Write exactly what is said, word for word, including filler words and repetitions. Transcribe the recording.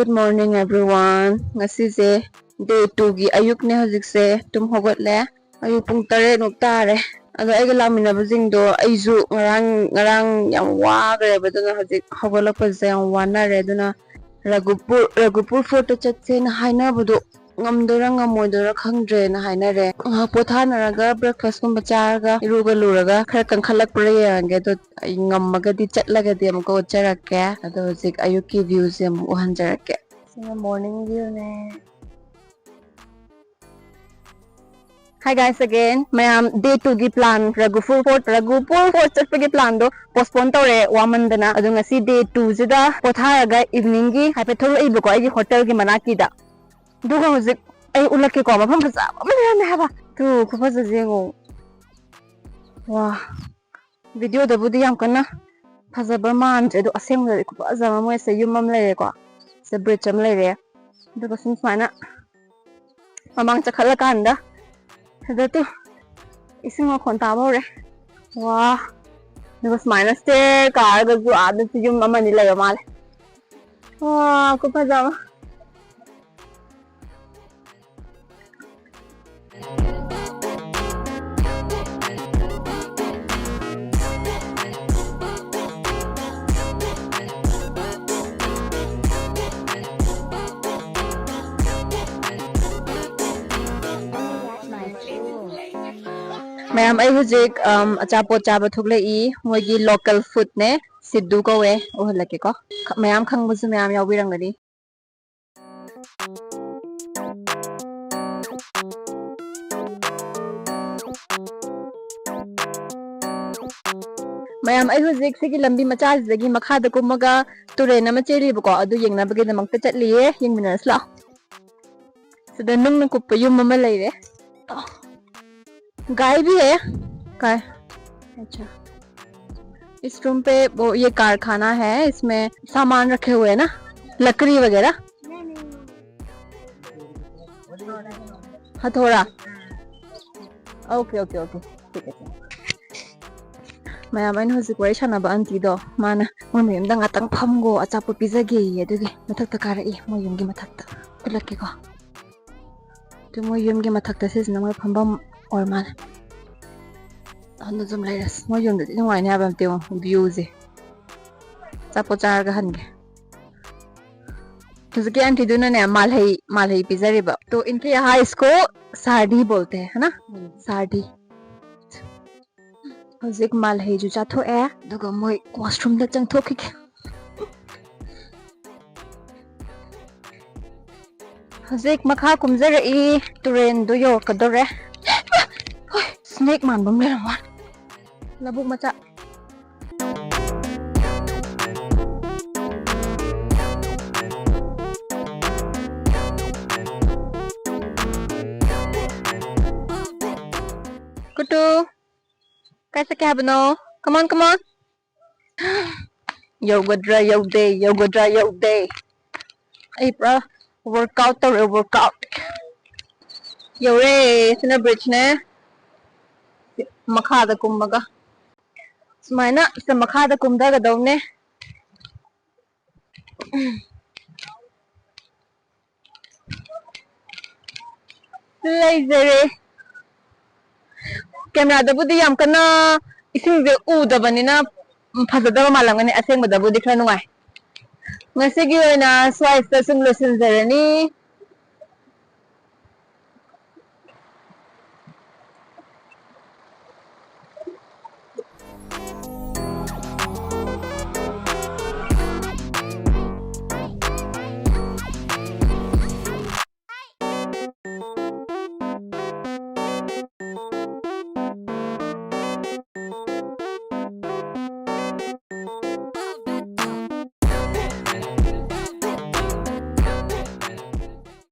Good morning, everyone. ꯉꯁꯤꯁꯦ day two ꯒꯤ ꯑꯌꯨꯛꯅꯦ꯫ ꯍꯧꯖꯤꯛꯁꯦ ꯇꯨꯝ ꯍꯧꯒꯠꯂꯦ꯫ ꯑꯌꯨꯛ ꯄꯨꯡ ꯇꯔꯦꯠꯃꯨꯛ ꯇꯥꯔꯦ꯫ ꯑꯗꯣ ꯑꯩꯒ ꯂꯥꯛꯃꯤꯟꯅꯕꯁꯤꯡꯗꯣ ꯑꯩꯁꯨ ꯉꯔꯥꯡ ꯉꯔꯥꯡ ꯌꯥꯝ ꯋꯥꯈ꯭ꯔꯦꯕ꯫ ꯑꯗꯨꯅ ꯍꯧꯖꯤꯛ ꯍꯧꯒꯠꯂꯛꯄꯁꯦ ꯌꯥꯝ ꯋꯥꯅꯔꯦ꯫ ꯑꯗꯨꯅ ꯔꯘꯨꯄꯨꯔ ꯔꯘꯨꯄꯨꯔ ꯐꯣꯔꯠꯇ ꯆꯠꯁꯦꯅ ꯍꯥꯏꯅꯕꯗꯣ ꯉꯝꯗꯣꯏꯔꯥ ꯉꯝꯃꯣꯏꯗꯣꯏꯔꯥ ꯈꯪꯗ꯭ꯔꯦꯅ ꯍꯥꯏꯅꯔꯦ꯫ ꯉꯥꯏꯍꯥꯛ ꯄꯣꯊꯥꯅꯔꯒ breakfast ꯀꯨꯝꯕ ꯆꯥꯔꯒ ꯏꯔꯨꯒ ꯂꯨꯔꯒ ꯈꯔ ꯀꯟꯈꯠꯂꯛꯄ꯭ꯔꯥ ꯌꯦꯡꯉꯒꯦ꯫ ꯑꯗꯣ ꯑꯩ ꯉꯝꯃꯒꯗꯤ ꯆꯠꯂꯒꯗꯤ ꯑꯃꯨꯛꯀ ꯎꯠꯆꯔꯛꯀꯦ꯫ ꯑꯗꯣ ꯍꯧꯖꯤꯛ ꯑꯌꯨꯛꯀꯤ view ꯁꯦ ꯑꯃꯨꯛ ꯎꯍꯟꯖꯔꯛꯀꯦ꯫ ꯁꯤꯅ morning view ꯅꯦ꯫ Hi guys again. ꯃꯌꯥꯝ day two ꯒꯤ plan, ꯔꯘꯨꯄꯨꯔ ꯐꯣꯔꯠ, ꯔꯘꯨꯄꯨꯔ ꯐꯣꯔꯠ ꯆꯠꯄꯒꯤ plan ꯗꯣ postpone ꯇꯧꯔꯦ ꯋꯥꯃꯟꯗꯅ꯫ ꯑꯗꯣ ꯉꯁꯤ day two ꯁꯤꯗ ꯄꯣꯊꯥꯔꯒ evening ꯒꯤ ꯍꯥꯏꯐꯦꯠ ꯊꯣꯛꯂꯛꯏꯕꯀꯣ, ꯑꯩꯒꯤ ꯍꯣꯇꯦꯜꯒꯤ ꯃꯅꯥꯛꯀꯤꯗ꯫ ꯑꯗꯨꯒ ꯍꯧꯖꯤꯛ ꯑꯩ ꯎꯠꯂꯛꯀꯦꯀꯣ, ꯃꯐꯝ ꯐꯖꯕ ꯑꯃ ꯂꯩꯔꯝꯃꯦ ꯍꯥꯏꯕ꯫ ꯇꯨ, ꯈꯨꯐꯖꯁꯦ ꯌꯦꯡꯉꯣ꯫ ꯋꯥ꯫ Video ꯗꯕꯨꯗꯤ ꯌꯥꯝ ꯀꯟꯅ ꯐꯖꯕ ꯃꯥꯟꯗ꯭ꯔꯦ, ꯑꯗꯣ ꯑꯁꯦꯡꯕꯗꯗꯤ ꯈꯨꯐꯖ ꯑꯃ꯫ ꯃꯣꯏꯁꯦ ꯌꯨꯝ ꯑꯃ ꯂꯩꯔꯦꯀꯣ, ꯁꯤꯗ bridge ꯑꯃ ꯂꯩꯔꯦ, ꯑꯗꯨꯒ ꯁꯨꯝ ꯁꯨꯃꯥꯏꯅ ꯃꯃꯥꯡ ꯆꯈꯠꯂꯀꯥꯟꯗ ꯁꯤꯗ ꯇꯨ ꯏꯁꯤꯡ ꯃꯈꯣꯟ ꯇꯥꯕ ꯍꯧꯔꯦ꯫ ꯋꯥ꯫ ꯑꯗꯨꯒ ꯁꯨꯃꯥꯏꯅ stair ꯀꯥꯔꯒꯁꯨ ꯑꯥꯗꯁꯨ ꯌꯨꯝ ꯑꯃꯅꯤ ꯂꯩꯕ ꯃꯥꯜꯂꯦ꯫ ꯋꯥ, ꯈꯨꯐꯖ ꯑꯃ꯫ ꯃꯌꯥꯝ, ꯑꯩ ꯍꯧꯖꯤꯛ, ꯑꯝ, ꯑꯆꯥꯄꯣꯠ ꯆꯥꯕ ꯊꯣꯛꯂꯛꯏ꯫ ꯃꯣꯏꯒꯤ local food ꯅꯦ, ꯁꯤꯗꯨ ꯀꯧꯋꯦ꯫ ꯎꯍꯜꯂꯛꯀꯦꯀꯣ꯫ ꯈ-, ꯃꯌꯥꯝ ꯈꯪꯕꯁꯨ ꯃꯌꯥꯝ ꯌꯥꯎꯕꯤꯔꯝꯒꯅꯤ꯫ ꯃꯌꯥꯝ, ꯑꯩ ꯍꯧꯖꯤꯛ ꯁꯤꯒꯤ ꯂꯝꯕꯤ ꯃꯆꯥꯁꯤꯗꯒꯤ ꯃꯈꯥꯗ ꯀꯨꯝꯃꯒ ꯇꯨꯔꯦꯟ ꯑꯃ ꯆꯦꯜꯂꯤꯕꯀꯣ, ꯑꯗꯨ ꯌꯦꯡꯅꯕꯒꯤꯗꯃꯛꯇ ꯆꯠꯂꯤꯌꯦ꯫ ꯌꯦꯡꯃꯤꯟꯅꯔꯁꯤ ꯂꯥꯛꯑꯣ꯫ ꯁꯤꯗ ꯅꯨꯡꯅ ꯀꯨꯞꯄ ꯌꯨꯝ ꯑꯃ ꯂꯩꯔꯦ꯫ गाय भी है? गाय। अच्छा। इस रूम पे वो, ये कारखाना है, इसमें सामान रखे हुए हैं ना, लकड़ी वगैरह। हथौड़ा। ओके, ओके, ओके, ठीक है, ठीक है। ꯃꯌꯥꯝ, ꯑꯩꯅ ꯍꯧꯖꯤꯛ ꯋꯥꯔꯤ ꯁꯥꯟꯅꯕ ꯑꯟꯇꯤꯗꯣ, ꯃꯥꯅ ꯃꯣꯏ ꯃꯌꯨꯝꯗ ꯉꯥꯛꯇꯪ ꯐꯝꯒꯣ, ꯑꯆꯥꯄꯣꯠ ꯄꯤꯖꯒꯦꯌꯦ, ꯑꯗꯨꯒꯤ ꯃꯊꯛꯇ ꯀꯥꯔꯛꯏ, ꯃꯣꯏ ꯌꯨꯝꯒꯤ ꯃꯊꯛꯇ꯫ ꯎꯠꯂꯛꯀꯦꯀꯣ꯫ ꯑꯗꯨ ꯃꯣꯏ ꯌꯨꯝꯒꯤ ꯃꯊꯛꯇ ꯁꯤꯁꯤꯅ ꯃꯣꯏ ꯐꯝꯐꯝ ꯑꯣꯏꯔ ꯃꯥꯜꯂꯦ꯫ ꯑꯗꯨ ꯁꯨꯝ ꯂꯩꯔꯁꯤ꯫ ꯃꯣꯏ ꯌꯨꯝꯗꯗꯤ ꯅꯨꯡꯉꯥꯏꯅꯤ ꯍꯥꯏꯕ ꯑꯝꯇ ꯌꯦꯡꯉꯣ, view ꯁꯦ꯫ ꯑꯆꯥꯄꯣꯠ ꯆꯥꯔꯒ ꯍꯟꯒꯦ꯫ ꯍꯧꯖꯤꯛꯀꯤ ꯑꯟꯇꯤꯗꯨꯅꯅꯦ, ꯃꯥꯜꯍꯩ, ꯃꯥꯜꯍꯩ ꯄꯤꯖꯔꯤꯕ꯫ तो इनके यहाँ इसको सारडी बोलते हैं, है ना? सारडी। ꯍꯧꯖꯤꯛ ꯃꯥꯜꯍꯩꯁꯨ ꯆꯥꯊꯣꯛꯑꯦ, ꯑꯗꯨꯒ ꯃꯣꯏ washroom ꯗ ꯆꯪꯊꯣꯛꯈꯤꯒꯦ꯫ ꯍꯧꯖꯤꯛ ꯃꯈꯥ ꯀꯨꯝꯖꯔꯛꯏ, ꯇꯨꯔꯦꯟꯗꯣ ꯌꯧꯔꯛꯀꯗꯧꯔꯦ꯫ ꯍꯣꯏ, snake ꯃꯥꯟꯕ ꯑꯃ ꯂꯩꯔꯝꯕ ꯋꯥꯅꯤ꯫ ꯂꯧꯕꯨꯛ ꯃꯆꯥ꯫ ꯀꯨꯇꯨ, ꯀꯥꯏ ꯆꯠꯀꯦ ꯍꯥꯏꯕꯅꯣ? Come on, come on. ꯌꯧꯒꯗ꯭ꯔꯥ ꯌꯧꯗꯦ, ꯌꯧꯒꯗ꯭ꯔꯥ ꯌꯧꯗꯦ꯫ ꯑꯩ ꯄꯨꯔꯥ workout ꯇꯧꯔꯦ, workout꯫ ꯌꯧꯔꯦ, ꯁꯤꯅ bridge ꯅꯦ꯫ ꯃꯈꯥꯗ ꯀꯨꯝꯃꯒ ꯁꯨꯃꯥꯏꯅ ꯁꯤꯗ ꯃꯈꯥꯗ ꯀꯨꯝꯊꯒꯗꯧꯅꯦ꯫ ꯂꯩꯖꯔꯦ꯫ Camera ꯗꯕꯨꯗꯤ ꯌꯥꯝ ꯀꯟꯅ ꯏꯁꯤꯡꯁꯦ ꯎꯗꯕꯅꯤꯅ, ꯎꯝ, ꯐꯖꯗꯕ ꯃꯥꯜꯂꯝꯒꯅꯤ, ꯑꯁꯦꯡꯕꯗꯕꯨꯗꯤ ꯈꯔ ꯅꯨꯡꯉꯥꯏ꯫ ꯉꯁꯤꯒꯤ ꯑꯣꯏꯅ ꯁ꯭ꯋꯥꯏꯁꯤꯗ ꯁꯨꯝ ꯂꯣꯏꯁꯤꯟꯖꯔꯅꯤ꯫